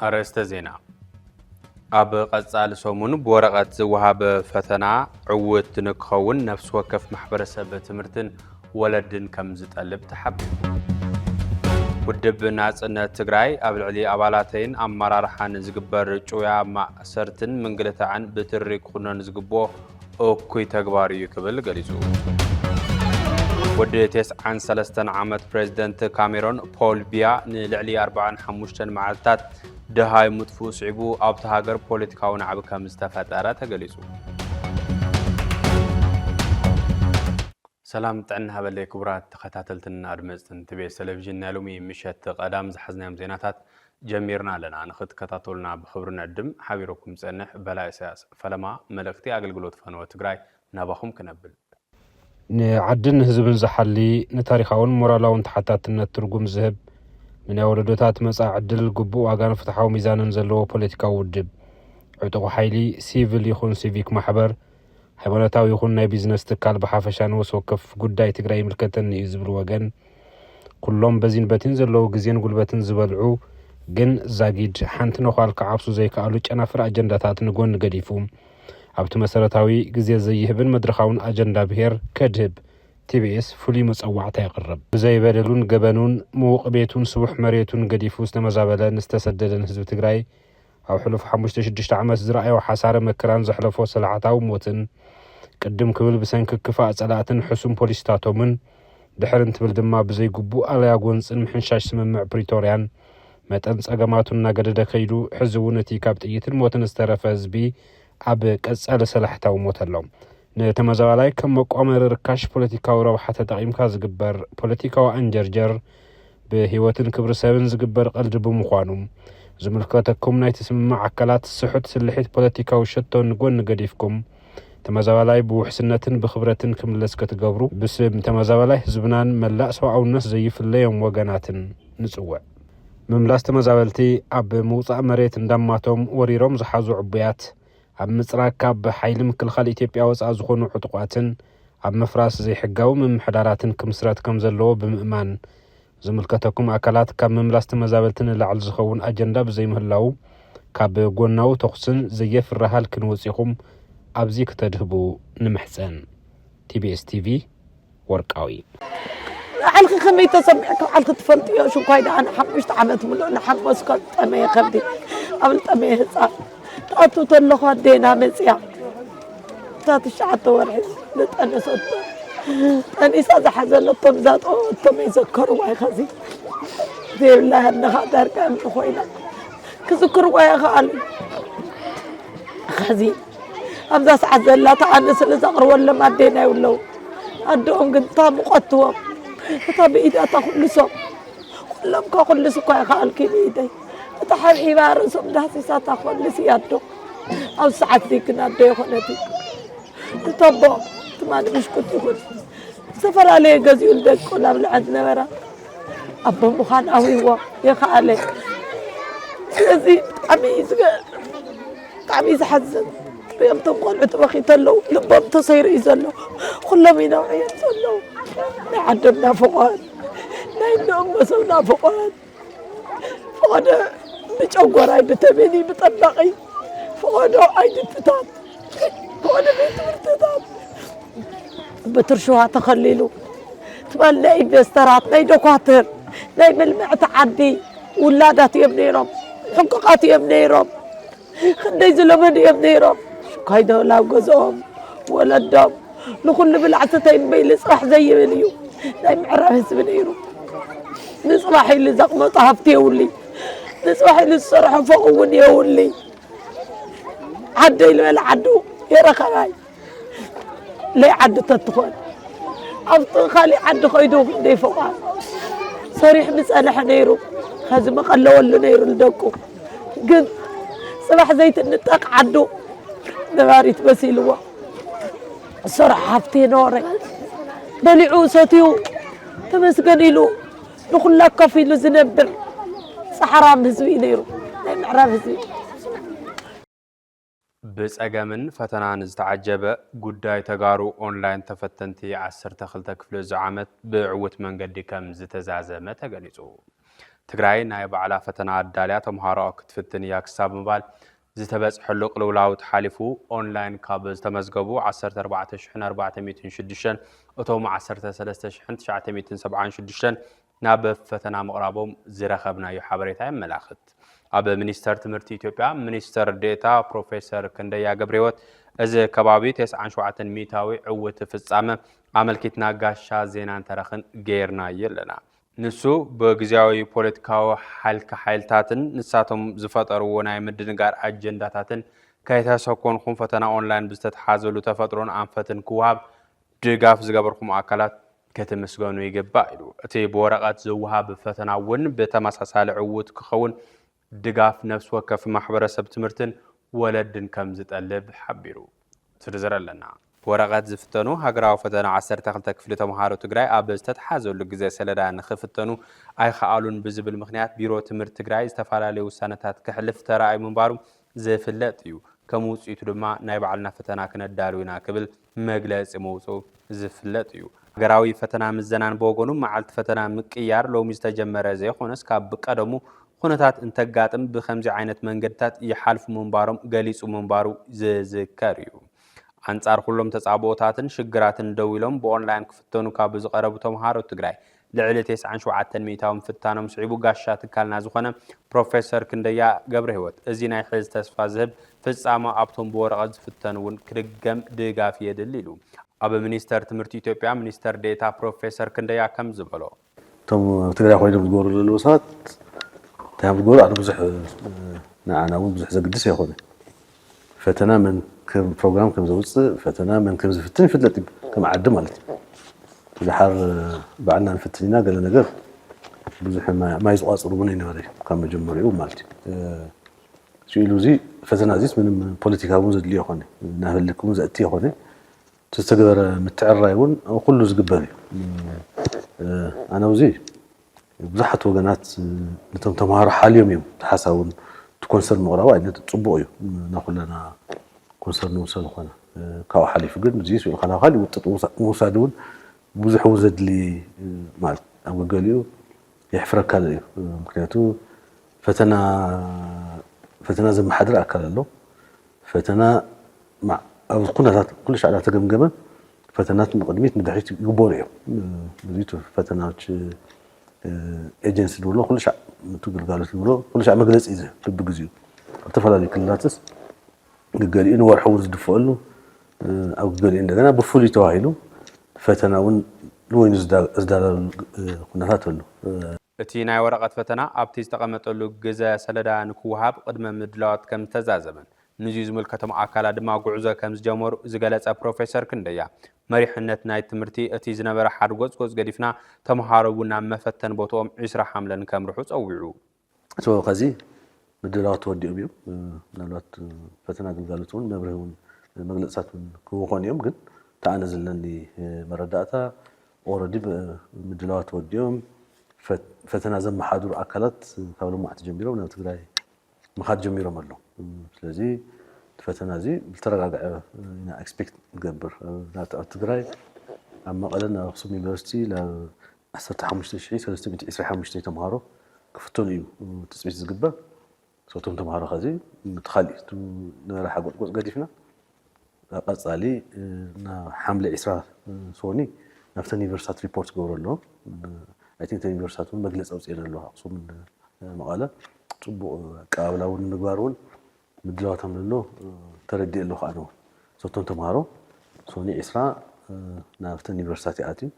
ኣርእስተ ዜና። ኣብ ቀጻሊ ሰሙን ብወረቐት ዝወሃብ ፈተና ዕውት ንክኸውን ነፍሲ ወከፍ ማሕበረሰብ ትምህርትን ወለድን ከም ዝጠልብ ተሓቢሩ። ውድብ ናጽነት ትግራይ ኣብ ልዕሊ ኣባላተይን ኣመራርሓን ዝግበር ጭውያ፣ ማእሰርትን ምንግልታዕን ብትሪ ክኹነን ዝግብኦ እኩይ ተግባር እዩ ክብል ገሊጹ። ወዲ ተስዓን ሰለስተን ዓመት ፕሬዝደንት ካሜሮን ፖል ቢያ ንልዕሊ ኣርባዓን ሓሙሽተን መዓልታት ደሃይ ምጥፍኡ ስዒቡ ኣብቲ ሃገር ፖለቲካዊ ናዕቢ ከም ዝተፈጠረ ተገሊጹ። ሰላም ጥዕና ሃበለይ ክቡራት ተኸታተልትን ኣድመጽትን ቲቢኤስ ቴሌቪዥን፣ ናይ ሎሚ ምሸት ቀዳም ዝሓዝናዮም ዜናታት ጀሚርና ኣለና። ንኽትከታተሉና ብኽብሪ ንዕድም። ሓቢረኩም ዝጸንሕ በላይ ኢሳያስ። ፈለማ መልእኽቲ ኣገልግሎት ፈነወ ትግራይ ናባኹም ክነብል። ንዓድን ህዝብን ዝሓሊ፣ ንታሪኻውን ሞራላውን ተሓታትነት ትርጉም ዝህብ፣ ንናይ ወለዶታት መጻኢ ዕድል ግቡእ ዋጋን ፍትሓዊ ሚዛንን ዘለዎ ፖለቲካዊ ውድብ፣ ዕጡቕ ሓይሊ፣ ሲቪል ይኹን ሲቪክ ማሕበር፣ ሃይማኖታዊ ይኹን ናይ ቢዝነስ ትካል ብሓፈሻ ንወስ ወከፍ ጉዳይ ትግራይ ይምልከተኒ እዩ ዝብል ወገን፣ ኩሎም በዚን በቲን ዘለዉ ግዜን ጉልበትን ዝበልዑ፣ ግን ዛጊድ ሓንቲ ነዃል ክዓብሱ ዘይከኣሉ ጨናፍር ኣጀንዳታት ንጎኒ ገዲፉ፣ ኣብቲ መሰረታዊ ግዜ ዘይህብን መድረኻውን ኣጀንዳ ብሄር ከድህብ ቲቢኤስ ፍሉይ መጸዋዕታ የቕርብ። ብዘይ በደሉን ገበኑን፣ ምዉቕ ቤቱን ስቡሕ መሬቱን ገዲፉ ዝተመዛበለን ዝተሰደደን ህዝቢ ትግራይ፣ ኣብ ሕሉፍ ሓሙሽተ ሽዱሽተ ዓመት ዝረኣዮ ሓሳረ መከራን ዘሕለፎ ሰላዕታዊ ሞትን፣ ቅድም ክብል ብሰንኪ ክፋእ ጸላእትን ሕሱም ፖሊሲታቶምን፣ ድሕር እንትብል ድማ ብዘይ ግቡእ ኣለያ ጎንጽን ምሕንሻሽ ስምምዕ ፕሪቶርያን መጠን ጸገማቱ እናገደደ ከይዱ፣ ሕዚ እውን እቲ ካብ ጥይትን ሞትን ዝተረፈ ህዝቢ ኣብ ቀጻሊ ሰላሕታዊ ሞት ኣሎ። ንተመዛባላይ ከም መቋመሪ ርካሽ ፖለቲካዊ ረብሓ ተጠቒምካ ዝግበር ፖለቲካዊ ኣንጀርጀር፣ ብህይወትን ክብሪ ሰብን ዝግበር ቀልዲ ብምዃኑ፣ ዝምልከተኩም ናይቲ ስምምዕ ኣካላት ስሑት ስልሒት ፖለቲካዊ ሸቶ ንጎኒ ገዲፍኩም፣ ተመዛባላይ ብውሕስነትን ብኽብረትን ክምለስ ክትገብሩ፣ ብስም ተመዛባላይ ህዝብናን መላእ ሰብኣውነት ዘይፍለዮም ወገናትን ንጽውዕ። ምምላስ ተመዛበልቲ፣ ኣብ ምውጻእ መሬት እንዳማቶም ወሪሮም ዝሓዙ ዕቡያት፣ ኣብ ምጽራግ ካብ ሓይሊ ምክልኻል ኢትዮጵያ ወጻኢ ዝኾኑ ዕጡቓትን ኣብ ምፍራስ ዘይሕጋዊ ምምሕዳራትን ክምስረት ከም ዘለዎ ብምእማን፣ ዝምልከተኩም ኣካላት ካብ ምምላስ ተመዛበልቲ ንላዕሊ ዝኸውን ኣጀንዳ ብዘይምህላዉ፣ ካብ ጎናዊ ተኹስን ዘየፍሪ ሃልክን ወጺኹም ኣብዚ ክተድህቡ ንምሕጸን። ቲቢኤስ ቲቪ፣ ወርቃዊ። ባዕልኺ ከመይ ተሰሚዕካ ባዕልኺ ትፈልጥዮ። ሽኳይ ደኣ ንሓሙሽተ ዓመት ምሉእ ንሓጎስካ ዝጠመየ ከብዲ፣ ኣብ ዝጠመየ ህፃን ትኣቱ ተለኹ ኣዴና መፅያ። እታ ትሽዓተ ወርሒ ዝጠነሰቶ፣ ጠኒሳ ዝሓዘለቶም ዛጠወቶም ይዘከርዋ። ኸዚ ዘይብላ ሃድነኻ ዳርጋ እምኒ ኮይና ክዝክርዋ ይኸኣሉ። ኸዚ ኣብዛ ሰዓት ዘላ ተኣነ ስለ ዘቕርበሎም ኣዴና ይብለው። ኣደኦም ግን እታ ሙቐትዎም፣ እታ ብኢዳ ተኹልሶም። ኩሎም ከኹልስ እኳ ይኸኣልኪ ብኢደይ። እታ ሓብሒባ ርእሶም ዳህሲሳ እታ ክኹልስ እያ ኣዶ። ኣብዚ ሰዓት እዚ ግን ኣዶ የኾነት እዩ። እቲ ኣቦ ትማሊ ምሽኩት ይኹን ዝተፈላለየ ገዚኡ ንደቂ ቆልዓ ኣብልዐ ዝነበራ ኣቦ ምዃን ኣውይዎ የኸኣለ። ስለዚ ብጣዕሚ እዩ ዝገ-፣ ብጣዕሚ እዩ ዝሓዝን። ሪኦም እቶም ቆልዑ ተበኺ ተለዉ ልቦም ተሰይሩ እዩ ዘሎ። ኩሎም ይነውዕዮም ዘለዉ። ናይ ዓዶም ናፍቖት፣ ናይ እንድኦም መሶብ ናፍቖት። ፈቐዶ ብጨጎራይ ብተቤኒ ብጠባቂ ፈቐዶ ኣይድትታት፣ ፈቐዶ ቤት ትምህርትታት ብትርሽዋ ተኸሊሉ። ትማል ናይ ኢንቨስተራት፣ ናይ ዶኳትር፣ ናይ መልምዕቲ ዓዲ ውላዳት እዮም ነይሮም፣ ሕቁቓት እዮም ነይሮም። ክንደይ ዝለመዱ እዮም ነይሮም። ሽኳይ ደውላ ኣብ ገዝኦም፣ ወለዶም፣ ንኹሉ ብላዕ ስተይ እምበይ ልፅባሕ ዘይብል እዩ ናይ ምዕራብ ህዝቢ ነይሩ። ንፅባሕ ኢሉ ዘቕመጦ ሃፍቲ የውሊ፣ ንፅባሕ ኢሉ ዝሰርሖ ፎቕ እውን የውሊ። ዓደይ ዝበለ ዓዱ የረኸባይ። ለይ ዓዲ ተትኾን ኣብቲ ካሊእ ዓዲ ኸይዱ ክንደይ ፎቓት ሰሪሑ ምጸንሐ ነይሩ። ኸዚ መቐለወሉ ነይሩ ንደቁ። ግን ጽባሕ ዘይትንጠቕ ዓዱ ነባሪት መሲልዎ። ዝሰርሖ ሃፍቲ የነበረ። በሊዑ ሰትዩ ተመስገን ኢሉ ንኹላ ከፊሉ ዝነብር ጻዕራም ህዝቢ እዩ ነይሩ። ናይ ምዕራብ ህዝቢ። ብጸገምን ፈተናን ዝተዓጀበ ጉዳይ ተጋሩ ኦንላይን ተፈተንቲ ዓሰርተ ክልተ ክፍሊ እዚ ዓመት ብዕዉት መንገዲ ከም ዝተዛዘመ ተገሊጹ። ትግራይ ናይ ባዕላ ፈተና ኣዳልያ ተምሃሮኣ ክትፍትን እያ ክሳብ ምባል ዝተበፅሐሉ ቅልውላው ተሓሊፉ ኦንላይን ካብ ዝተመዝገቡ ዓሰርተ ኣርባዕተ ሽሕን ኣርባዕተ ሚእትን ሽዱሽተን እቶም ዓሰርተ ሰለስተ ሽሕን ትሽዓተ ሚእትን ሰብዓን ሽዱሽተን ናብ ፈተና ምቕራቦም ዝረኸብናዮ ሓበሬታ የመላኽት። ኣብ ሚኒስተር ትምህርቲ ኢትዮጵያ ሚኒስተር ዴታ ፕሮፌሰር ክንደያ ገብረህይወት እዚ ከባቢ ተስዓን ሸውዓተን ሚእታዊ ዕውት ፍጻመ ኣመልኪትና ጋሻ ዜናን ተረኽን ገይርናዮ ኣለና። ንሱ ብግዝያዊ ፖለቲካዊ ሓልኪ ሓይልታትን ንሳቶም ዝፈጠርዎ ናይ ምድንጋር ኣጀንዳታትን ከይተሰኮንኩም ፈተና ኦንላይን ብዝተተሓዘሉ ተፈጥሮን ኣንፈትን ክወሃብ ድጋፍ ዝገበርኩም ኣካላት ክትምስገኑ ይግባእ ኢሉ። እቲ ብወረቐት ዝወሃብ ፈተና እውን ብተመሳሳሊ ዕውት ክኸውን ድጋፍ ነፍሲ ወከፍ ማሕበረሰብ ትምህርትን ወለድን ከም ዝጠልብ ሓቢሩ። ዝርዝር ኣለና። ብወረቐት ዝፍተኑ ሃገራዊ ፈተና ዓሰርተ ክልተ ክፍሊ ተምሃሮ ትግራይ ኣብ ዝተተሓዘሉ ግዜ ሰሌዳ ንኽፍተኑ ኣይኸኣሉን ብዝብል ምኽንያት ቢሮ ትምህርቲ ትግራይ ዝተፈላለዩ ውሳነታት ከሕልፍ ተራእዩ ምንባሩ ዝፍለጥ እዩ። ከም ውፅኢቱ ድማ ናይ ባዕልና ፈተና ክነዳሉ ኢና ክብል መግለፂ ምውፅኡ ዝፍለጥ እዩ። ሃገራዊ ፈተና ምዘናን ብወገኑ መዓልቲ ፈተና ምቅያር ሎሚ ዝተጀመረ ዘይኮነስ ካብ ቀደሙ ኩነታት እንተጋጥም ብከምዚ ዓይነት መንገድታት ይሓልፉ ምንባሮም ገሊፁ ምንባሩ ዝዝከር እዩ። ኣንጻር ኩሎም ተጻብኦታትን ሽግራትን ደው ኢሎም ብኦንላይን ክፍተኑ ካብ ዝቐረቡ ተምሃሮ ትግራይ ልዕሊ ተስዓን ሸውዓተን ሚእታዊ ምፍታኖም ስዒቡ ጋሻ ትካልና ዝኾነ ፕሮፌሰር ክንደያ ገብረህይወት እዚ ናይ ሕዚ ተስፋ ዝህብ ፍጻመ ኣብቶም ብወረቐት ዝፍተኑ እውን ክድገም ድጋፍ የድሊ ኢሉ። ኣብ ሚኒስተር ትምህርቲ ኢትዮጵያ ሚኒስተር ዴታ ፕሮፌሰር ክንደያ ከም ዝበሎ እቶም ኣብ ትግራይ ኮይኖም ዝገብሩ ዘለዉ ሰባት እንታይ እዮም ዝገብሩ ኣነ ብዙሕ ንዓና እውን ብዙሕ ዘግድስ ኣይኮነ። ፈተና መን ከም ፕሮግራም ከም ዘውፅእ ፈተና መን ከም ዝፍትን ይፍለጥ እዩ ከም ዓዲ ማለት እዩ። ድሓር ባዕልና ንፍትን ኢና ገለ ነገር ብዙሕ ማይ ዝቋፅር እውን ኣይነበረ ካብ መጀመሪኡ ማለት እዩ። ስኢሉ እዚ ፈተና እዚስ ምንም ፖለቲካ እውን ዘድልዮ ይኮነ ናብ ህልክ እውን ዘእቲ ይኮነ ዝተገበረ ምትዕርራይ እውን ኩሉ ዝግበር እዩ። ኣነ ኣብዚ ብዙሓት ወገናት ነቶም ተምሃሮ ሓልዮም እዮም እቲ ሓሳብ እውን እቲ ኮንሰርን ምቕራቡ ዓይነት ፅቡቕ እዩ ናኩለና ኮንሰርን እውን ስለዝኾነ ካብኡ ሓሊፉ ግን እዚ ስኢልካ ናብ ካሊእ ውጥጥ ምውሳድ እውን ብዙሕ እውን ዘድሊ ማለት ኣብ ገገሊኡ የሕፍረካ እዩ ምክንያቱ ፈተና ፈተና ዘመሓድር ኣካል ኣሎ ፈተና ኣብ ኩነታት ኩሉ ሻዕ እናተገምገመ ፈተናት ንቕድሚት ንድሕሪት ይግበሩ እዮም። እዚ ፈተናዎች ኤጀንሲ ንብሎ ኩሉ ሻዕ እቲ ግልጋሎት ንብሎ ኩሉ ሻዕ መግለፂ እዩ ዝህብ በብግዚኡ ኣብ ዝተፈላለዩ ክልላትስ ገገሊኡ ንወርሒ እውን ዝድፈአሉ ኣብ ገገሊኡ እንደገና ብፍሉይ ተባሂሉ ፈተና እውን ንወይኑ ዝዳለሉ ኩነታት ኣሎ። እቲ ናይ ወረቐት ፈተና ኣብቲ ዝተቐመጠሉ ግዘ ሰለዳ ንክወሃብ ቅድመ ምድላዋት ከም ዝተዛዘመን ንዙ ዝምልከቶም ኣካላት ድማ ጉዕዞ ከም ዝጀመሩ ዝገለፀ ፕሮፌሰር ክንደያ መሪሕነት ናይ ትምህርቲ እቲ ዝነበረ ሓድጎፅጎፅ ገዲፍና ተምሃሮ እውን ናብ መፈተን ቦትኦም ዕስራ ሓምለን ከምርሑ ፀዊዑ። ከዚ ምድላዋት ተወዲኦም እዮም። ምናልባት ፈተና ግልጋሎት እውን መብርሂ እውን መግለፅታት እውን ክህቡ ኾን እዮም ግን ተኣነ ዘለኒ መረዳእታ ኦረዲ ምድላዋት ተወዲኦም ፈተና ዘመሓድሩ ኣካላት ካብ ልማዕቲ ጀሚሮም ናብ ትግራይ ምኻድ ጀሚሮም ኣለዉ። ስለዚ እቲ ፈተና እዚ ብዝተረጋግዐ ኢና ኤክስፔክት ንገብር። ኣብ ትግራይ ኣብ መቐለን ኣብ ኣክሱም ዩኒቨርሲቲ ናብ ዓሰርተ ሓሙሽተ ሽሕ ሰለስተ ሚእቲ ዕስራ ሓሙሽተ ተምሃሮ ክፍተኑ እዩ ትፅቢት ዝግበር። እቶም ተምሃሮ ከዚ እቲ ካሊእ ነበረ ሓጎፅጎፅ ገዲፍና ቀፃሊ ናብ ሓምለ ዕስራ ሶኒ ናብተን ዩኒቨርሲታት ሪፖርት ክገብሩ ኣለዎም። ኣይ ቲንክ ዩኒቨርሲታት እውን መግለፂ ኣውፅኤን ኣለዋ ኣክሱምን መቐለ ፅቡቕ ኣቀባብላ እውን ንምግባር እውን ምድላዋት ከም ዘሎ ተረዲእ ኣለኹ ኣነ እውን። እቶም ተምሃሮ ሶኒ ዕስራ ናብተን ዩኒቨርሲታት ይኣትዩ።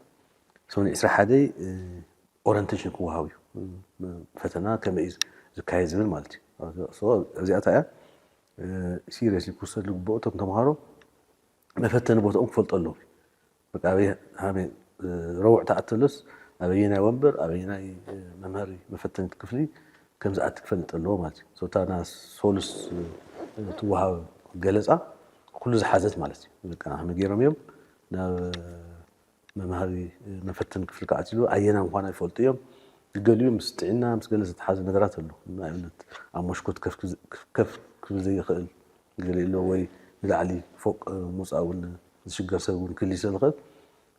ሶኒ ዕስራ ሓደ ኦረንቴሽን ክወሃብ እዩ። ፈተና ከመይ እዩ ዝካየድ ዝብል ማለት እዩ። እዚኣታ እያ ሲሪየስሊ ክውሰድ ዝግብኦ እቶም ተምሃሮ መፈተኒ ቦታኦም ክፈልጡ ኣለዉ። በቃ ኣበይ ሃበይ ረቡዕ ተኣተሎስ ኣበየናይ ወንበር ኣበየናይ መምሃሪ መፈተኒት ክፍሊ ከም ዝኣቲ ክፈልጥ ኣለዎ ማለት እዩ። እታ ና ሶሉስ ትወሃብ ገለፃ ኩሉ ዝሓዘት ማለት እዩ። በቃ ከመይ ገይሮም እዮም ናብ መምሃሪ መፈተኒ ክፍሊ ክኣትሉ ኣየና ምዃና ይፈልጡ እዮም። ገሊኡ ምስ ጥዕና ምስ ገለ ዝተሓዘ ነገራት ኣሎ። ንኣብነት ኣብ መሽኮት ከፍ ክብል ዘይኽእል ገለ ኣሎ ወይ ንላዕሊ ፎቅ ምውፃእ እውን ዝሽገር ሰብ እውን ክህልይ ስለ ዝኽእል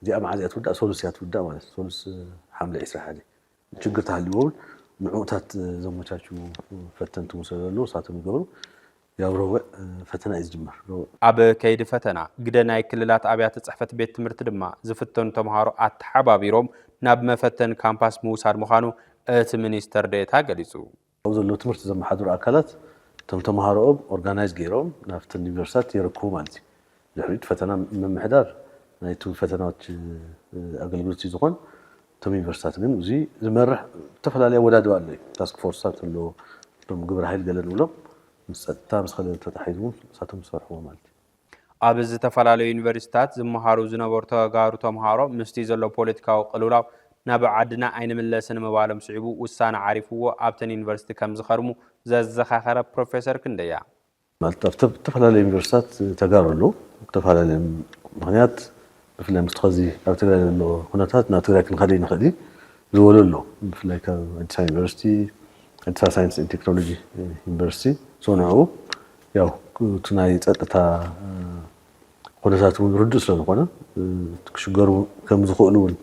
እዚኣ መዓዝ እያ ትውዳእ? ሶሉስ እያ ትውዳእ ማለት ሶሉስ ሓምለ ዕስራ ሓደ ችግር ተሃልይዎ እውን ንዕኡታት ዘመቻችዉ ፈተንቲ እውን ስለ ዘለዉ ንሳቶም ይገብሩ። ያው ረቡዕ ፈተና እዩ ዝጅመር። ረቡዕ ኣብ ከይዲ ፈተና ግደ ናይ ክልላት ኣብያተ ፅሕፈት ቤት ትምህርቲ ድማ ዝፍተኑ ተምሃሮ ኣተሓባቢሮም ናብ መፈተኒ ካምፓስ ምውሳድ ምዃኑ እቲ ሚኒስተር ዴኤታ ገሊፁ። ኣብኡ ዘለዉ ትምህርቲ ዘመሓድሩ ኣካላት እቶም ተምሃሮኦም ኦርጋናይዝ ገይሮም ናብተን ዩኒቨርሲታት የረክቡ ማለት እዩ። ድሕሪኡ እቲ ፈተና ምምሕዳር ናይቲ ፈተናዎች ኣገልግሎት እዩ ዝኾን። እቶም ዩኒቨርሲታት ግን እዚ ዝመርሕ ዝተፈላለዩ ኣወዳድባ ኣሎ እዩ። ታስክ ፎርስታት ኣሎ፣ እቶም ግብረ ሓይል ገለ ንብሎም ምስ ፀጥታ ምስ ከለ ተታሒዙ እውን ንሳቶም ዝሰርሕዎ ማለት እዩ። ኣብ ዝተፈላለዩ ዩኒቨርሲታት ዝመሃሩ ዝነበሩ ተጋሩ ተምሃሮ ምስቲ ዘሎ ፖለቲካዊ ቅልውላው ናብ ዓድና ኣይንምለስን ምባሎም ስዒቡ ውሳነ ዓሪፍዎ ኣብተን ዩኒቨርሲቲ ከም ዝኸርሙ ዘዘኻኸረ ፕሮፌሰር ክንደያ፣ ማለት ኣብቲ ዝተፈላለዩ ዩኒቨርሲታት ተጋሩ ኣለዉ። ብተፈላለየ ምኽንያት ብፍላይ ምስቲ ኸዚ ኣብ ትግራይ ዘሎ ኩነታት ናብ ትግራይ ክንኸደ ይንኽእል እዩ ዝበሉ ኣለዉ። ብፍላይ ካብ ኣዲስ ኣበባ ዩኒቨርሲቲ፣ ኣዲስ ኣበባ ሳይንስ ኤንድ ቴክኖሎጂ ዩኒቨርሲቲ ዝኮነ ንዕኡ ያው እቲ ናይ ፀጥታ ኩነታት እውን ርዱእ ስለ ዝኾነ ክሽገሩ ከም ዝኽእሉ እውን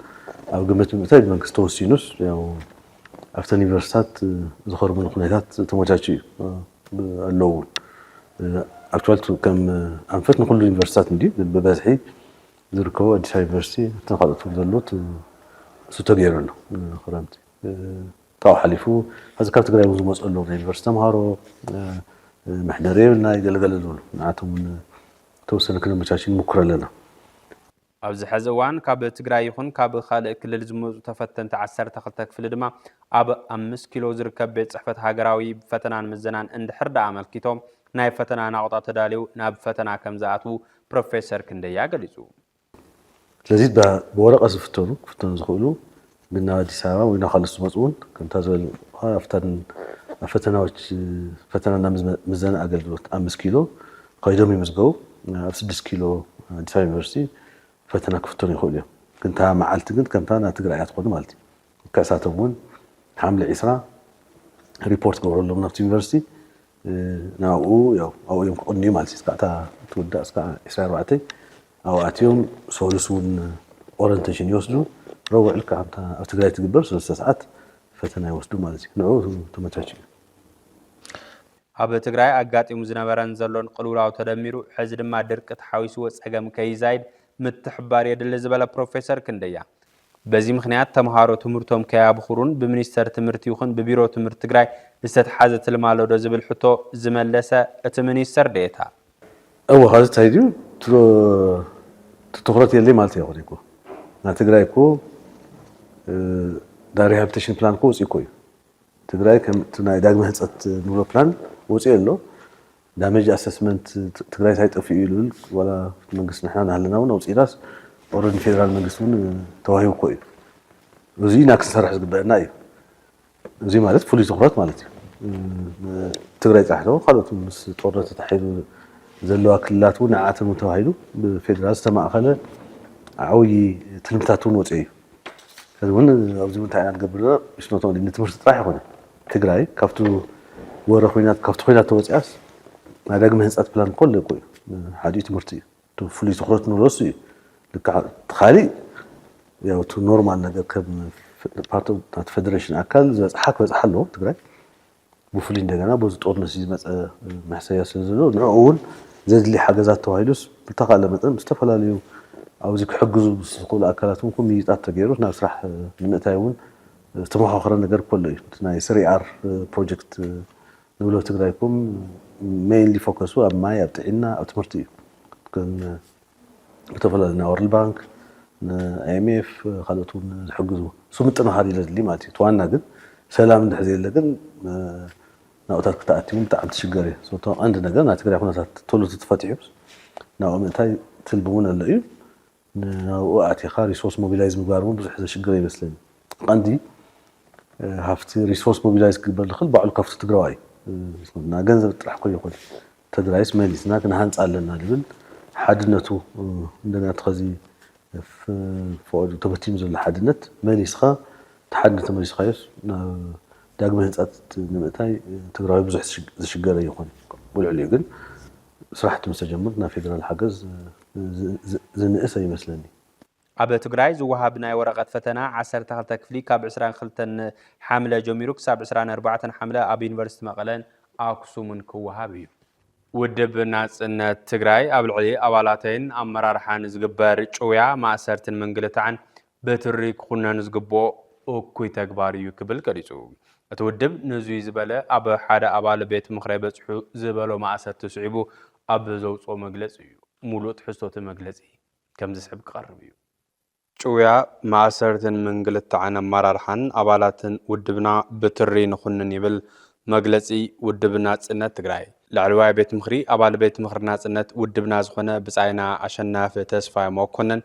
ኣብ ግምት ብምእታይ ብመንግስቲ ተወሲኑስ ያው ኣብተን ዩኒቨርሲታት ዝኸርሙሉ ኩነታት ተመቻችዩ እዩ ኣለዉ እውን። ኣክቹዋሊ ከም ኣንፈት ንኩሉ ዩኒቨርሲታት እንዲ ብበዝሒ ዝርከቡ ኣዲስ ኣበባ ዩኒቨርሲቲ እተን ካልኦት ዘለዎት እሱ ተገይሩ ኣሎ ክረምቲ። ካብኡ ሓሊፉ ሐዚ ካብ ትግራይ እውን ዝመፁ ኣለዉ ናይ ዩኒቨርሲቲ ተምሃሮ መሕደሪ የብልና ይገለገለ ዝብሉ ንዓቶም እውን ተወሰነ ክነመቻች ንምኩር ኣለና። ኣብዚ ሐዚ እዋን ካብ ትግራይ ይኹን ካብ ካልእ ክልል ዝመፁ ተፈተንቲ ዓሰርተ ክልተ ክፍሊ ድማ ኣብ ኣምስት ኪሎ ዝርከብ ቤት ፅሕፈት ሃገራዊ ፈተናን ምዘናን እንድሕር ደኣ ኣመልኪቶም ናይ ፈተና ናቑጣ ተዳልዩ ናብ ፈተና ከም ዝኣትዉ ፕሮፌሰር ክንደያ ገሊፁ። ስለዚ ብወረቐት ዝፍተኑ ክፍተኑ ዝኽእሉ ግን ናብ ኣዲስ ኣበባ ወይ ናብ ካልኦት ዝመፁ እውን ከምታ ዝበልኩኻ ኣብተን ኣብ ፈተናዎች ፈተናና ምዘና ኣገልግሎት ኣምስት ኪሎ ከይዶም ይምዝገቡ። ኣብ ስድስት ኪሎ ኣዲስ ኣበባ ዩኒቨርሲቲ ፈተና ክፍተኑ ይኽእሉ እዮም። ግን እታ መዓልቲ ግን ከምታ ናይ ትግራይ እያ ትኾኑ ማለት እዩ። ከሳቶም እውን ሓምለ ዒስራ ሪፖርት ገብረሎም ናብቲ ዩኒቨርሲቲ ናብኡ ኣብኡ እዮም ክቕንዩ ማለት እዩ። እስካዕ እታ ትውዳእ እስካዕ ዒስራ ኣርባዕተ ኣብኡ ኣትዮም ሰሉስ እውን ኦረንቴሽን ይወስዱ። ረቡዕ ልክዕ ከምታ ኣብ ትግራይ ትግበር ሰለስተ ሰዓት ፈተና ይወስዱ ማለት እዩ። ንዕኡ ተመቻች እዩ። ኣብ ትግራይ ኣጋጢሙ ዝነበረን ዘሎን ቅልውላው ተደሚሩ ሕዚ ድማ ድርቂ ተሓዊስዎ ፀገም ከይዛይድ ምትሕብባር የድሊ ዝበለ ፕሮፌሰር ክንደያ፣ በዚ ምኽንያት ተምሃሮ ትምህርቶም ከያብኹሩን ብሚኒስተር ትምህርቲ ይኹን ብቢሮ ትምህርቲ ትግራይ ዝተትሓዘ ትልሚ ኣሎ ዶ ዝብል ሕቶ ዝመለሰ እቲ ሚኒስተር ዴኤታ። እወ፣ ካብዚ እንታይ ድዩ ትሮ-፣ ትኹረት የለይ ማለት ኣይኮነ እኮ። ናይ ትግራይ እኮ እ፣ ዳ ሪሃብሊቴሽን ፕላን እኮ ወፂኡ እኮ እዩ። ትግራይ ከም እቲ ናይ ዳግመ ህንፀት ንብሎ ፕላን ወፂኡ ኣሎ። ዳሜጅ ኣሰስመንት ትግራይ እንታይ ጠፊኡ እዩ ዝብል ዋላ መንግስቲ ንሕና እናሃለና እውን ኣውፂእናስ ኦረዲ ፌደራል መንግስቲ እውን ተዋሂቡ እኮ እዩ። እዙይ ኢና ክንሰርሕ ዝግበአና እዩ። እዚ ማለት ፍሉይ ትኹረት ማለት እዩ። ትግራይ ጥራሕ ዶ ካልኦት ምስ ጦርነት ተታሒዙ ዘለዋ ክልላት እውን ንዓተን እውን ተባሂሉ ብፌደራል ዝተማእኸለ ዓብዪ ትልምታት እውን ወፂኡ እዩ። ሕዚ እውን ኣብዚ እውን እንታይ ኢና ንገብር ዘለና? ንትምህርቲ ጥራሕ ይኮነ ትግራይ ካብቲ ወረ ኮይናት ካብቲ ኮይናት ተወፂኣስ ናይ ዳግመ ህንፃት ፕላን ኮሎ እኮ እዩ። ሓዲኡ ትምህርቲ እዩ። ፍሉይ ትኹረት ንብሎ እሱ እዩ። ልክዕ ካሊእ ያው እቲ ኖርማል ነገር ከም ፓርት ናቲ ፌደሬሽን ኣካል ዝበፅሓ ክበፅሓ ኣለዎ ትግራይ። ብፍሉይ እንደገና በዚ ጦርነት ዝመፀ መሕሰያ ስለ ዘሎ ንዕኡ እውን ዘድሊ ሓገዛት ተባሂሉስ ብተኻእለ መጠን ብዝተፈላለዩ ኣብዚ ክሕግዙ ዝኽእሉ ኣካላት እውን ምይይጣት ተገይሩ ናብ ስራሕ ንምእታይ እውን ዝተመኻኸረ ነገር ከሎ እዩ። እቲ ናይ ስሪ ኣር ፕሮጀክት ንብሎ ትግራይ ኮም ሜይንሊ ፎከሱ ኣብ ማይ፣ ኣብ ጥዕና፣ ኣብ ትምህርቲ እዩ። ግን ብተፈላለዩ ናይ ወርልድ ባንክ፣ ንኣይኤምኤፍ ካልኦት እውን ዝሕግዙ እሱ ምጥንኻር እዩ ዘድሊ ማለት እዩ። እቲ ዋና ግን ሰላም እንድሕር ዘየለ ግን ናብታት ክተኣትዩ ብጣዕሚ ትሽገር እዩ። እቶ ቀንዲ ነገር ናይ ትግራይ ኩነታት ቶሎ ተፈቲሑ ናብኡ ምእታይ ትልሚ እውን ኣሎ እዩ። ናብኡ ኣቲኻ ሪሶርስ ሞቢላይዝ ምግባር እውን ብዙሕ ዘሽግር ይመስለኒ። ቀንዲ ሃፍቲ ሪሶርስ ሞቢላይዝ ክግበር ዝኽእል ባዕሉ ካብቲ ትግራዋይ እዩ። ገንዘብ ጥራሕ እኮ ይኹን ትግራይስ መሊስና ክንሃንፃ ኣለና ዝብል ሓድነቱ እንደገና ተኸዚ ፈቐዱ ተበቲኑ ዘሎ ሓድነት መሊስኻ እቲ ሓድነት ተመሊስኻዮስ ናብ ዳግመ ህንፃት ንምእታይ ትግራዋይ ብዙሕ ዝሽገረ ይኾን። ብልዕሊኡ ግን ስራሕቲ ምስ ተጀምር ናይ ፌደራል ሓገዝ ዝንእስ ኣይመስለኒ። ኣብ ትግራይ ዝወሃብ ናይ ወረቐት ፈተና ዓሰርተ ክልተ ክፍሊ ካብ ዕስራን ክልተን ሓምለ ጀሚሩ ክሳብ ዕስራን ኣርባዕተን ሓምለ ኣብ ዩኒቨርሲቲ መቐለን ኣክሱምን ክወሃብ እዩ። ውድብ ናጽነት ትግራይ ኣብ ልዕሊ ኣባላተይን ኣመራርሓን ዝግበር ጭውያ፣ ማእሰርትን ምንግልታዕን ብትሪ ክኹነን ዝግብኦ እኩይ ተግባር እዩ ክብል ገሊጹ። እቲ ውድብ ንዙይ ዝበለ ኣብ ሓደ ኣባል ቤት ምኽሪ በጺሑ ዝበሎ ማእሰርቲ ስዒቡ ኣብ ዘውፅኦ መግለጺ እዩ። ሙሉእ ትሕዝቶ እቲ መግለጺ ከምዚ ዝስዕብ ክቐርብ እዩ። ጭውያ፣ ማእሰርትን ምንግልታዕን ኣመራርሓን ኣባላትን ውድብና ብትሪ ንኹንን ይብል መግለጺ ውድብ ናጽነት ትግራይ። ላዕለዋይ ቤት ምኽሪ ኣባል ቤት ምኽሪ ናጽነት ውድብና ዝኾነ ብጻይና ኣሸናፊ ተስፋይ መኮነን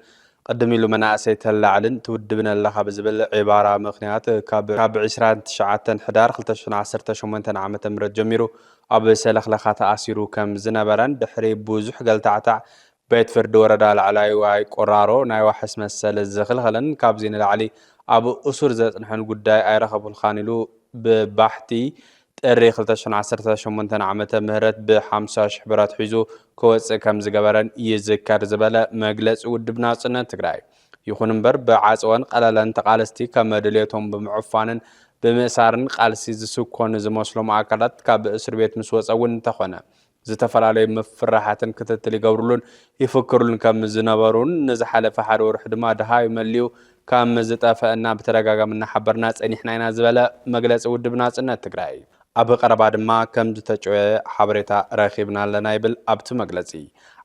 ቅድም ኢሉ መናእሰይ ተላዕልን ትውድብን ኣለኻ ብዝብል ዕባራ ምኽንያት ካብ ካብ ዕስራን ትሽዓተን ሕዳር ክልተ ሽሕን ዓሰርተ ሸሞንተን ዓመተ ምህረት ጀሚሩ ኣብ ሰለኽለኻ ተኣሲሩ ከም ዝነበረን ድሕሪ ብዙሕ ገልታዕታዕ ቤት ፍርዲ ወረዳ ላዕላይ ዋይ ቆራሮ ናይ ዋሕስ መሰል ዝኽልኸለን ካብዚ ንላዕሊ ኣብ እሱር ዘጽንሐን ጉዳይ ኣይረኸብኩልካን ኢሉ ብባሕቲ ጥሪ ክልተ ሽሕን ዓሰርተ ሸሞንተን ዓመተ ምህረት ብሓምሳ ሽሕ ብረት ሒዙ ክወጽእ ከም ዝገበረን ይዝከር ዝበለ መግለጺ ውድብ ናጽነት ትግራይ፣ ይኹን እምበር ብዓጸወን ቀለለን ተቓለስቲ ከም ድልየቶም ብምዕፋንን ብምእሳርን ቃልሲ ዝስኮኑ ዝመስሎም ኣካላት ካብ እስር ቤት ምስ ወጸ እውን እንተኾነ ዝተፈላለዩ ምፍርራሓትን ክትትል ይገብሩሉን ይፍክሩሉን ከም ዝነበሩን ንዝሓለፈ ሓደ ወርሒ ድማ ድሃዩ መሊኡ ከም ዝጠፈአና ብተደጋጋሚ እናሓበርና ጸኒሕና ኢና ዝበለ መግለጺ ውድብ ናጽነት ትግራይ፣ ኣብ ቀረባ ድማ ከም ዝተጨወየ ሓበሬታ ረኺብና ኣለና ይብል ኣብቲ መግለጺ።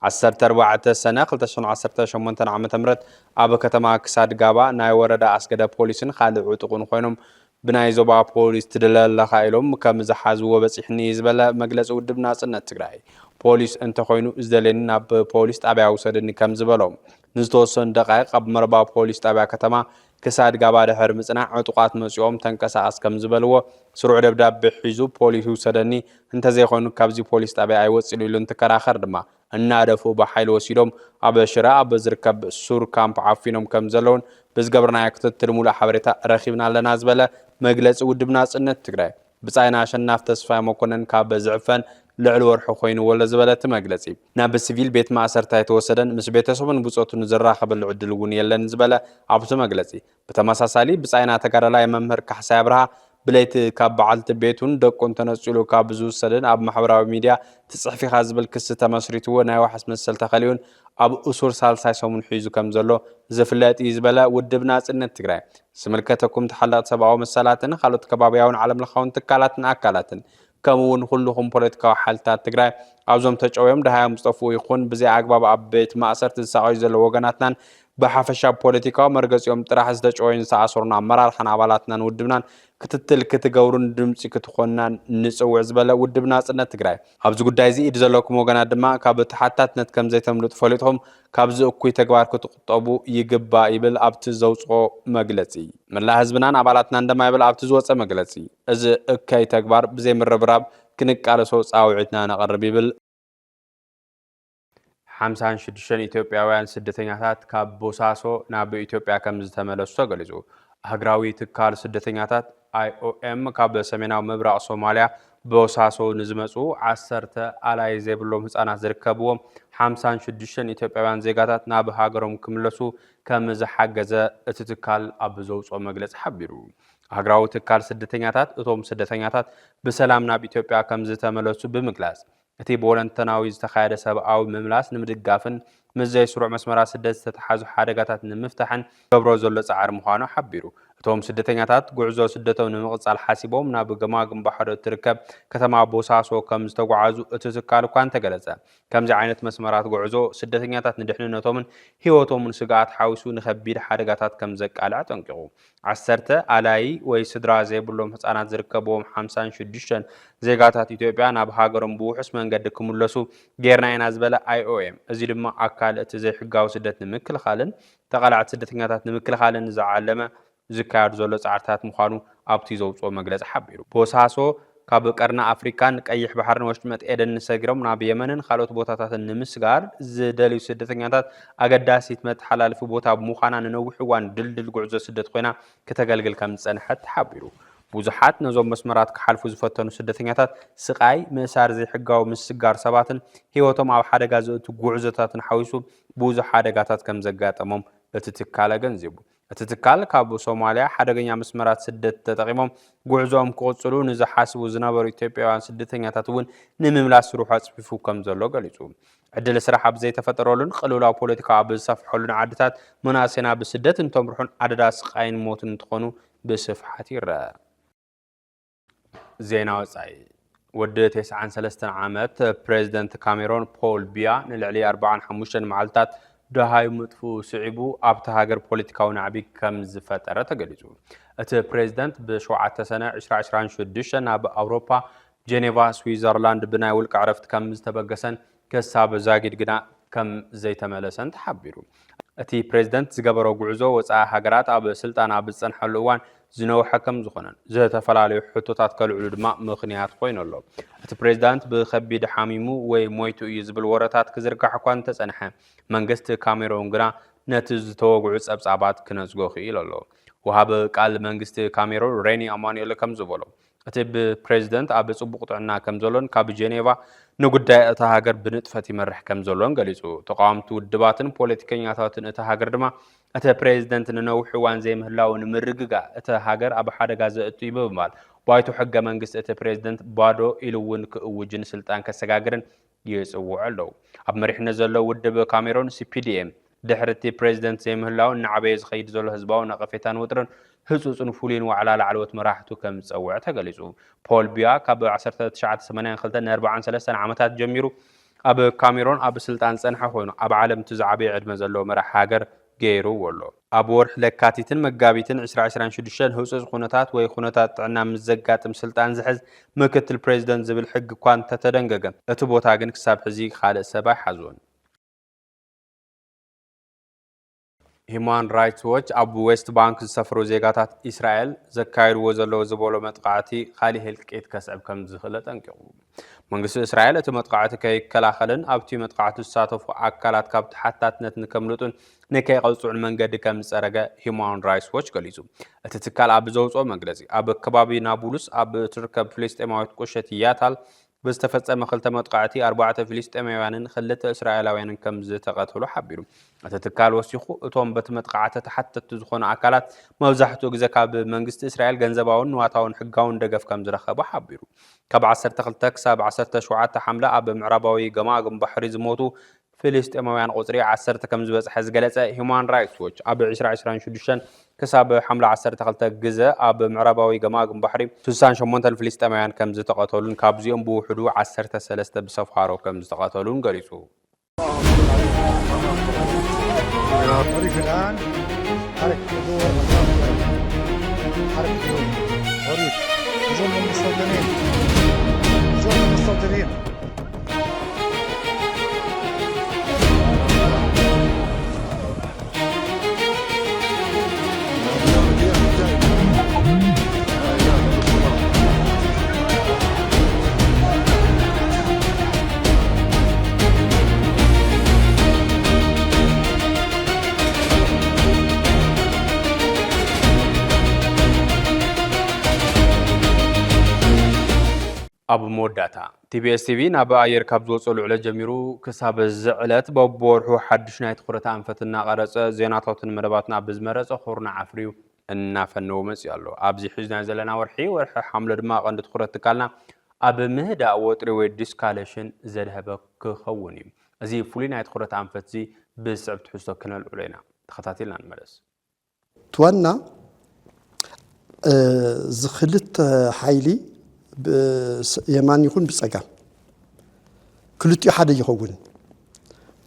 ዓሰርተ ኣርባዕተ ሰነ ክልተ ሽሕን ዓሰርተ ሸሞንተን ዓመተ ምህረት ኣብ ከተማ ክሳድ ጋባ ናይ ወረዳ ኣስገደ ፖሊስን ካልእ ዕጡቕን ኮይኖም ብናይ ዞባ ፖሊስ ትድለ ኣለኻ ኢሎም ከም ዝሓዝዎ በጺሕኒ እዩ ዝበለ መግለጺ ውድብ ናጽነት ትግራይ፣ ፖሊስ እንተኾይኑ ዝደልየኒ ናብ ፖሊስ ጣብያ ውሰድኒ ከም ዝበሎም፣ ንዝተወሰኑ ደቃይቕ ኣብ መርባ ፖሊስ ጣብያ ከተማ ክሳድ ጋባ ድሕሪ ምጽናዕ ዕጡቓት መጺኦም ተንቀሳቐስ ከም ዝበልዎ ስሩዕ ደብዳቤ ሒዙ ፖሊስ ይውሰደኒ፣ እንተዘይኮይኑ ካብዚ ፖሊስ ጣብያ ኣይወጽእን ኢሉ እንትከራኸር ድማ እናደፍኡ ብሓይሊ ወሲዶም ኣብ ሽረ ኣብ ዝርከብ ሱር ካምፕ ዓፊኖም ከም ዘለውን ብዝገበርናዮ ክትትል ሙሉእ ሓበሬታ ረኺብና ኣለና ዝበለ መግለጺ ውድብ ናጽነት ትግራይ፣ ብጻይና ኣሸናፍ ተስፋይ መኮነን ካብ ዝዕፈን ልዕሊ ወርሒ ኮይንዎ ኣሎ ዝበለ እቲ መግለጺ፣ ናብ ሲቪል ቤት ማእሰርቲ ኣይተወሰደን፣ ምስ ቤተሰቡን ብጾቱን ዝራኸበሉ ዕድል እውን የለን ዝበለ ኣብቲ መግለጺ፣ ብተመሳሳሊ ብጻይና ተጋዳላይ መምህር ካሕሳይ ኣብርሃ ብለይቲ ካብ በዓልቲ ቤቱን ደቁን ተነጺሉ ካብ ዝውሰድን ኣብ ማሕበራዊ ሚድያ ትጽሕፍ ኢኻ ዝብል ክሲ ተመስሪትዎ ናይ ዋሕስ መሰል ተኸሊኡን ኣብ እሱር ሳልሳይ ሰሙን ሒዙ ከም ዘሎ ዝፍለጥ እዩ ዝበለ ውድብ ናጽነት ትግራይ፣ ዝምልከተኩም ተሓለቕቲ ሰብኣዊ መሰላትን ካልኦት ከባብያውን ዓለም ለኻውን ትካላትን ኣካላትን ከምኡ እውን ኩልኹም ፖለቲካዊ ሓይልታት ትግራይ ኣብዞም ተጨውዮም ደሃዮም ዝጠፍኡ ይኹን ብዘይ ኣግባብ ኣብ ቤት ማእሰርቲ ዝሳቐዩ ዘለዉ ወገናትናን ብሓፈሻ ፖለቲካዊ መርገጺኦም ጥራሕ ዝተጨወዩን ዝተኣሰሩን ኣመራርሓን ኣባላትናን ውድብናን ክትትል ክትገብሩን ድምፂ ክትኾንናን ንፅውዕ ዝበለ ውድብ ናፅነት ትግራይ፣ ኣብዚ ጉዳይ እዚ ኢድ ዘለኩም ወገናት ድማ ካብ ተሓታትነት ከም ዘይተምልጡ ፈሊጥኹም ካብዚ እኩይ ተግባር ክትቁጠቡ ይግባእ ይብል ኣብቲ ዘውፅኦ መግለፂ። መላእ ህዝብናን ኣባላትናን ድማ ይብል ኣብቲ ዝወፀ መግለፂ። እዚ እከይ ተግባር ብዘይ ምርብራብ ክንቃለሶ ፃውዒትና ነቕርብ ይብል። ሓምሳን ሽዱሽተን ኢትዮጵያውያን ስደተኛታት ካብ ቦሳሶ ናብ ኢትዮጵያ ከም ዝተመለሱ ተገሊጹ። ኣህግራዊ ትካል ስደተኛታት ኣይ ኦ ኤም ካብ ሰሜናዊ ምብራቕ ሶማልያ ቦሳሶ ንዝመጹ ዓሰርተ ኣላይ ዘይብሎም ህጻናት ዝርከብዎም ሓምሳን ሽዱሽተን ኢትዮጵያውያን ዜጋታት ናብ ሃገሮም ክምለሱ ከም ዝሓገዘ እቲ ትካል ኣብ ዘውጽኦ መግለጺ ሓቢሩ። ኣህግራዊ ትካል ስደተኛታት እቶም ስደተኛታት ብሰላም ናብ ኢትዮጵያ ከም ዝተመለሱ ብምግላጽ፣ እቲ ብወለንተናዊ ዝተኻየደ ሰብኣዊ ምምላስ ንምድጋፍን ምስ ዘይስሩዕ መስመራት ስደት ዝተተሓዙ ሓደጋታት ንምፍታሕን ገብሮ ዘሎ ጻዕሪ ምዃኑ ሓቢሩ። እቶም ስደተኛታት ጉዕዞ ስደቶም ንምቕጻል ሓሲቦም ናብ ገማግም ባሕሪ እትርከብ ከተማ ቦሳሶ ከም ዝተጓዓዙ እቲ ትካል እኳ እንተገለጸ፣ ከምዚ ዓይነት መስመራት ጉዕዞ ስደተኛታት ንድሕንነቶምን ህይወቶምን ስግኣት ሓዊሱ ንኸቢድ ሓደጋታት ከም ዘቃልዕ ኣጠንቂቑ። ዓሰርተ ኣላይ ወይ ስድራ ዘይብሎም ህጻናት ዝርከብዎም ሓምሳን ሽዱሽተን ዜጋታት ኢትዮጵያ ናብ ሃገሮም ብውሑስ መንገዲ ክምለሱ ጌርና ኢና ዝበለ ኣይ ኦ ኤም፣ እዚ ድማ ኣካል እቲ ዘይሕጋዊ ስደት ንምክልኻልን ተቓላዕቲ ስደተኛታት ንምክልኻልን ዝዓለመ ዝካየዱ ዘሎ ጻዕርታት ምዃኑ ኣብቲ ዘውጽኦ መግለጺ ሓቢሩ። ቦሳሶ ካብ ቀርኒ ኣፍሪካን ቀይሕ ባሕርን ወሽመጥ ኤደን ሰጊሮም ናብ የመንን ካልኦት ቦታታትን ንምስጋር ዝደልዩ ስደተኛታት ኣገዳሲት መተሓላለፊ ቦታ ብምዃና ንነዊሕ እዋን ድልድል ጉዕዞ ስደት ኮይና ክተገልግል ከም ዝጸንሐት ተሓቢሩ። ብዙሓት ነዞም መስመራት ክሓልፉ ዝፈተኑ ስደተኛታት ስቓይ፣ ምእሳር፣ ዘይሕጋዊ ምስግጋር ሰባትን ህይወቶም ኣብ ሓደጋ ዘእቱ ጉዕዞታትን ሓዊሱ ብዙሕ ሓደጋታት ከም ዘጋጠሞም እቲ ትካል ኣገንዚቡ። እቲ ትካል ካብ ሶማልያ ሓደገኛ መስመራት ስደት ተጠቒሞም ጉዕዞኦም ክቕጽሉ ንዝሓስቡ ዝነበሩ ኢትዮጵያውያን ስደተኛታት እውን ንምምላስ ስርሑ ኣጽፊፉ ከም ዘሎ ገሊጹ። ዕድል ስራሕ ኣብ ዘይተፈጠረሉን ቅልውላው ፖለቲካ ኣብ ዝሰፍሐሉን ዓድታት መናእሰይና ብስደት እንተምርሑን ኣደዳ ስቓይን ሞትን እንትኾኑ ብስፍሓት ይረአ። ዜና ወጻኢ። ወዲ ተስዓን ሰለስተን ዓመት ፕሬዚደንት ካሜሮን ፖል ቢያ ንልዕሊ ኣርባዓን ሓሙሽተን መዓልታት ደሃዩ ምጥፍኡ ስዒቡ ኣብታ ሃገር ፖለቲካዊ ናዕቢ ከም ዝፈጠረ ተገሊጹ። እቲ ፕሬዚደንት ብሸውዓተ ሰነ ዕስራ ዕስራን ሽዱሽተን ናብ ኣውሮፓ ጀኔቫ ስዊዘርላንድ ብናይ ውልቂ ዕረፍቲ ከም ዝተበገሰን ክሳብ ዛጊድ ግና ከም ዘይተመለሰን ተሓቢሩ። እቲ ፕሬዚደንት ዝገበሮ ጉዕዞ ወጻኢ ሃገራት ኣብ ስልጣን ኣብ ዝጸንሐሉ እዋን ዝነውሐ ከም ዝኾነን ዝተፈላለዩ ሕቶታት ከልዕሉ ድማ ምኽንያት ኮይኑ ኣሎ። እቲ ፕሬዚዳንት ብኸቢድ ሓሚሙ ወይ ሞይቱ እዩ ዝብል ወረታት ክዝርጋሕ እኳ እንተጸንሐ፣ መንግስቲ ካሜሮን ግና ነቲ ዝተወግዑ ጸብጻባት ክነጽጎ ክኢሉ ኣሎ። ወሃቢ ቃል መንግስቲ ካሜሮን ሬኒ ኣማኑኤል ከም ዝበሎ፣ እቲ ብፕሬዚደንት ኣብ ጽቡቕ ጥዕና ከም ዘሎን ካብ ጀኔቫ ንጉዳይ እታ ሃገር ብንጥፈት ይመርሕ ከም ዘሎን ገሊጹ። ተቓወምቲ ውድባትን ፖለቲከኛታትን እታ ሃገር ድማ እቲ ፕሬዚደንት ንነዊሕ እዋን ዘይምህላው ንምርግጋእ እታ ሃገር ኣብ ሓደጋ ዘእቱ እዩ ብምባል ባይቶ ሕገ መንግስቲ እቲ ፕሬዚደንት ባዶ ኢሉ እውን ክእውጅን ስልጣን ከሰጋግርን ይጽውዑ ኣለዉ። ኣብ መሪሕነት ዘሎ ውድብ ካሜሮን ሲ ፒ ዲ ኤም ድሕሪ እቲ ፕሬዚደንት ዘይምህላው እናዓበየ ዝኸይድ ዘሎ ህዝባዊ ነቐፌታን ውጥርን ህጹጽን ፍሉይን ዋዕላ ላዕለዎት መራሕቱ ከም ዝጸውዐ ተገሊጹ። ፖል ቢያ ካብ ዓሰርተ ትሽዓተ ሰማንያን ክልተን ንኣርባዓን ሰለስተን ዓመታት ጀሚሩ ኣብ ካሜሮን ኣብ ስልጣን ዝጸንሐ ኮይኑ፣ ኣብ ዓለም እቲ ዝዓበየ ዕድመ ዘለዎ መራሒ ሃገር ገይርዎ ኣሎ። ኣብ ወርሒ ለካቲትን መጋቢትን ዕስራ ዕስራን ሽዱሽተን ህጹጽ ኩነታት ወይ ኩነታት ጥዕና ምስ ዘጋጥም ስልጣን ዝሕዝ ምክትል ፕሬዚደንት ዝብል ሕጊ እኳ እንተተደንገገ፣ እቲ ቦታ ግን ክሳብ ሕዚ ካልእ ሰብ ኣይሓዞን። ሂማን ራይትስ ዎች ኣብ ዌስት ባንክ ዝሰፍሩ ዜጋታት እስራኤል ዘካየድዎ ዘለዉ ዝበሎ መጥቃዕቲ ካሊእ ህልቂት ከስዕብ ከም ዝኽእል ኣጠንቂቑ። መንግስቲ እስራኤል እቲ መጥቃዕቲ ከይከላኸልን ኣብቲ መጥቃዕቲ ዝሳተፉ ኣካላት ካብ ተሓታትነት ንከምልጡን ንከይቐጽዑን መንገዲ ከም ዝጸረገ ሂማን ራይትስ ዎች ገሊጹ። እቲ ትካል ኣብ ዘውጽኦ መግለጺ፣ ኣብ ከባቢ ናቡሉስ ኣብ እትርከብ ፍልስጤማዊት ቁሸት ያታል ብዝተፈጸመ ክልተ መጥቃዕቲ ኣርባዕተ ፍልስጤማውያንን ክልተ እስራኤላውያንን ከም ዝተቐተሉ ሓቢሩ። እቲ ትካል ወሲኹ፣ እቶም በቲ መጥቃዕቲ ተሓተትቲ ዝኾኑ ኣካላት መብዛሕትኡ ግዜ ካብ መንግስቲ እስራኤል ገንዘባውን ንዋታውን ሕጋውን ደገፍ ከም ዝረኸቡ ሓቢሩ። ካብ ዓሰርተ ክልተ ክሳብ ዓሰርተ ሸውዓተ ሓምለ ኣብ ምዕራባዊ ገማግም ባሕሪ ዝሞቱ ፍልስጤማውያን ቁጽሪ ዓሰርተ ከም ዝበጽሐ ዝገለጸ ሂውማን ራይትስ ዎች፣ ኣብ ዕስራ ዕስራን ሽዱሽተን ክሳብ ሓምለ ዓሰርተ ክልተ ግዘ ኣብ ምዕራባዊ ገማግም ባሕሪ ስሳን ሸሞንተን ፍልስጤማውያን ከም ዝተቐተሉን ካብዚኦም ብውሕዱ ዓሰርተ ሰለስተ ብሰፋሮ ከም ዝተቐተሉን ገሊጹ። الطريق الآن حركة الدول، حركة الدول. الطريق. نزول المستوطنين. نزول المستوطنين. ኣብ መወዳእታ፣ ቲ ቢ ኤስ ቲ ቪ ናብ ኣየር ካብ ዝወጸሉ ዕለት ጀሚሩ ክሳብ እዚ ዕለት በብወርሑ ሓድሽ ናይ ትኹረት ኣንፈት እናቐረጸ ዜናታትን መደባትን ኣብ ዝመረጸ ኩርናዕ ኣፍርዩ እናፈነወ መጺኡ ኣሎ። ኣብዚ ሒዝናዮ ዘለና ወርሒ፣ ወርሒ ሓምለ ድማ ቀንዲ ትኹረት ትካልና ኣብ ምህዳእ ወጥሪ ወይ ዲስካሌሽን ዘድሀበ ክኸውን እዩ። እዚ ፍሉይ ናይ ትኹረት ኣንፈት እዚ ብዝስዕብ ትሕዝቶ ክነልዕሎ ኢና። ተኸታቲልና ንመለስ። እቲ ዋና፣ እ፣ እዚ ክልተ ሓይሊ ብ-፣ ስ-፣ የማን ይኹን ብጸጋም ክልቲኡ ሓደ ይኸውን።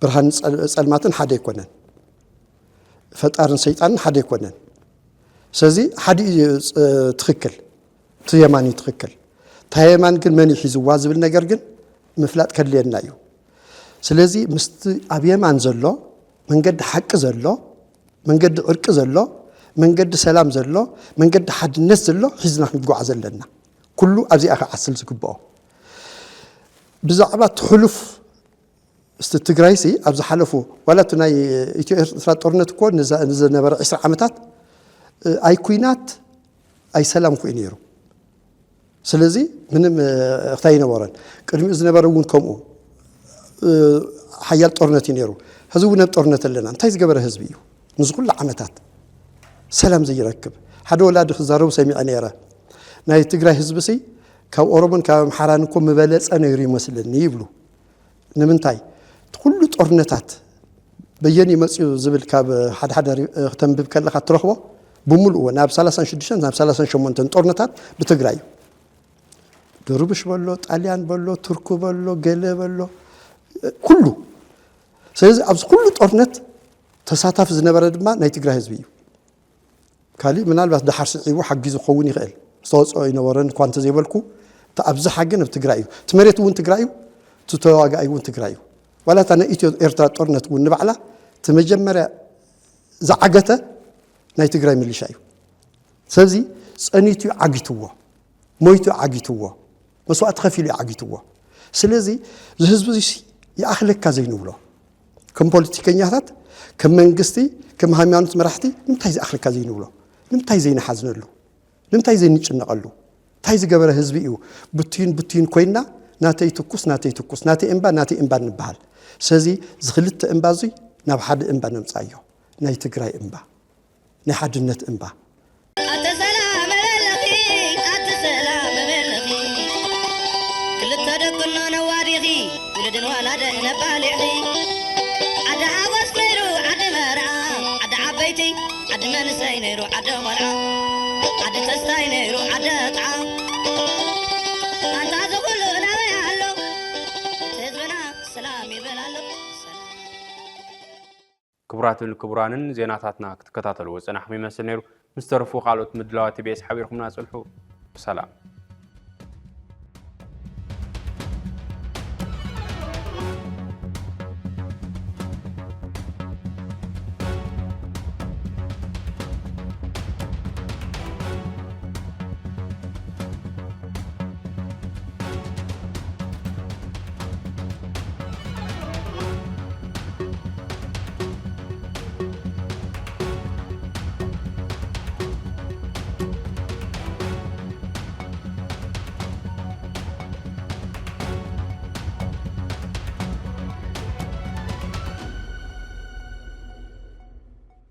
ብርሃን ጸል-፣ ጸልማትን ሓደ ኣይኮነን። ፈጣርን ሰይጣንን ሓደ ኣይኮነን። ስለዚ ሓደ እዩ፣ እ፣ ትኽክል። እቲ የማን እዩ ትኽክል። እታ የማን ግን መን እዩ ሒዝዋ ዝብል ነገር ግን ምፍላጥ ከድልየና እዩ። ስለዚ ምስቲ ኣብ የማን ዘሎ መንገዲ ሓቂ ዘሎ፣ መንገዲ ዕርቂ ዘሎ፣ መንገዲ ሰላም ዘሎ፣ መንገዲ ሓድነት ዘሎ ሒዝና ክንጓዓዝ ኣለና። ኩሉ ኣብዚኣ ክዓስል ዝግብኦ። ብዛዕባ እቲ ሕሉፍ እስቲ ትግራይሲ ኣብ ዝሓለፉ፣ ዋላ እቲ ናይ ኢትዮ ኤርትራ ጦርነት እኮ ንዛ-፣ ንዝነበረ ዕስራ ዓመታት፣ እ፣ ኣይ ኩናት ኣይ ሰላም እኮ እዩ ነይሩ። ስለዚ ምንም እንታይ ይነበረን። ቅድሚኡ ዝነበረ እውን ከምኡ ሓያል ጦርነት እዩ ነይሩ። ሕዚ እውን ኣብ ጦርነት ኣለና። እንታይ ዝገበረ ህዝቢ እዩ? ንዚ ኩሉ ዓመታት ሰላም ዘይረክብ ሓደ ወላዲ ክዛረቡ ሰሚዐ ነይረ። ናይ ትግራይ ህዝቢ ሲ ካብ ኦሮሞን ካብ ኣምሓራን እኮ ምበለፀ ነይሩ ይመስለኒ ይብሉ። ንምንታይ? እቲ ኩሉ ጦርነታት በየን ይመፅኡ ዝብል ካብ ሓደ ሓደ ሪ- ክተንብብ ከለካ ትረክቦ ብምሉእዎ ናብ ሰላሳን ሽዱሽተን ናብ ሰላሳን ሸሞንተን ጦርነታት ብትግራይ እዩ። ድርብሽ በሎ፣ ጣልያን በሎ፣ ቱርክ በሎ፣ ገለ በሎ፣ ኩሉ። ስለዚ ኣብዚ ኩሉ ጦርነት ተሳታፊ ዝነበረ ድማ ናይ ትግራይ ህዝቢ እዩ። ካሊእ ምናልባት ደሓር ስዒቡ ሓጊዙ ክኸውን ይኽእል፣ ዝተወፅኦ ይነበረን እኳ እንተዘይበልኩ፣ እቲ ኣብዝሓ ግን ኣብ ትግራይ እዩ። እቲ መሬት እውን ትግራይ እዩ፣ እቲ ተዋጋኢ እውን ትግራይ እዩ። ዋላ እታ ናይ ኢትዮ ኤርትራ ጦርነት እውን ንባዕላ እቲ መጀመርያ ዝዓገተ ናይ ትግራይ ሚሊሻ እዩ። ስለዚ ፀኒቱ እዩ ዓጊትዎ፣ ሞይቱ እዩ ዓጊትዎ፣ መስዋእቲ ከፊሉ እዩ ዓጊትዎ። ስለዚ ዝህዝቢ እዚ ይኣኽለካ ዘይንብሎ ከም ፖለቲከኛታት፣ ከም መንግስቲ፣ ከም ሃይማኖት መራሕቲ ንምንታይ ዝኣኽለካ ዘይንብሎ? ንምንታይ ዘይንሓዝነሉ? ንምንታይ ዘይንጭነቐሉ? እንታይ ዝገበረ ህዝቢ እዩ? ብትዩን ብትዩን ኮይና ናተይ ትኩስ ናተይ ትኩስ ናተይ እምባ ናተይ እምባ ንበሃል። ስለዚ ዝክልተ እምባ እዙይ ናብ ሓደ እምባ ነምፃዮ፣ ናይ ትግራይ እምባ፣ ናይ ሓድነት እምባ። ኣተ ሰላም በለኺ፣ ኣተ ሰላም በለኺ። ክልተ ደቅኖ ነዋዲኺ፣ ውሉድን ወላድን ነባሊዕኺ። ዓዲ ሓጎስ ነይሩ ዓዲ መርዓ፣ ዓዲ ዓበይቲ፣ ዓዲ መንሰይ ነይሩ ዓዲ ቆልዓ፣ ዓዲ ተስታይ ነይሩ ዓዲ ጥዓ። ኣንታ እዚ ኩሉ ናበይ ኣሎ? ህዝብና ሰላም ይበል ኣሎ። ሰላም። ክቡራትን ክቡራንን ዜናታትና ክትከታተልዎ ዝጸናሕኩም ይመስል ነይሩ። ምስ ተረፉ ካልኦት ምድላዋት ቲ ቢ ኤስ ሓቢርኩምና ጽንሑ። ብሰላም።